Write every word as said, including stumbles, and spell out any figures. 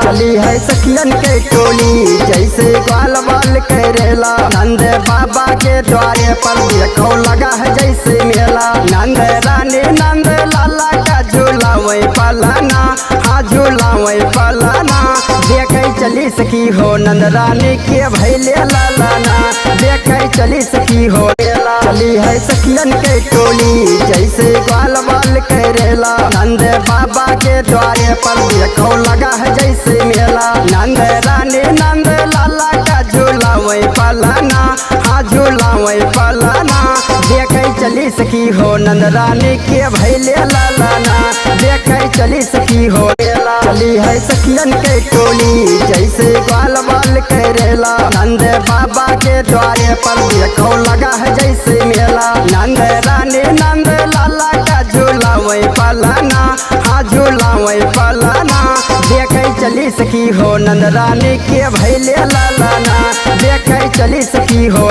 चली है सखियन के टोली, जैसे ग्वाल बाल करेला। नंद बाबा के द्वारे पर देखो लगा है जैसे मेला। नंद रानी नंद लाला का झूलावे पलाना, हाँ झूलावे पलाना। देखे चली सखी हो नंद रानी के भैले लालाना। देखे चली सखी हो मेला। चली है सखियन के टोली, जैसे ग्वाल बाल करेला। नंद बाबा के द्वारे पर देखो लगा है जैसे मेला। नंद रानी नंद लाला का झूलावे पलाना, हाँ झूलावे पलाना। देखे चली सखी हो नंद रानी के भैले लालाना। देखे चली सखी हो मेला। चली है सखियन के टोली, जैसे ग्वाल बाल करेला। नंद बाबा के द्वारे पर देखो लगा है जैसे मेला। नंद रानी नंद लाला का झूलावे पलाना, हाँ झूलावे पलाना। देखे चली सखी हो नंद रानी के भैले लालाना। देखे चली सखी हो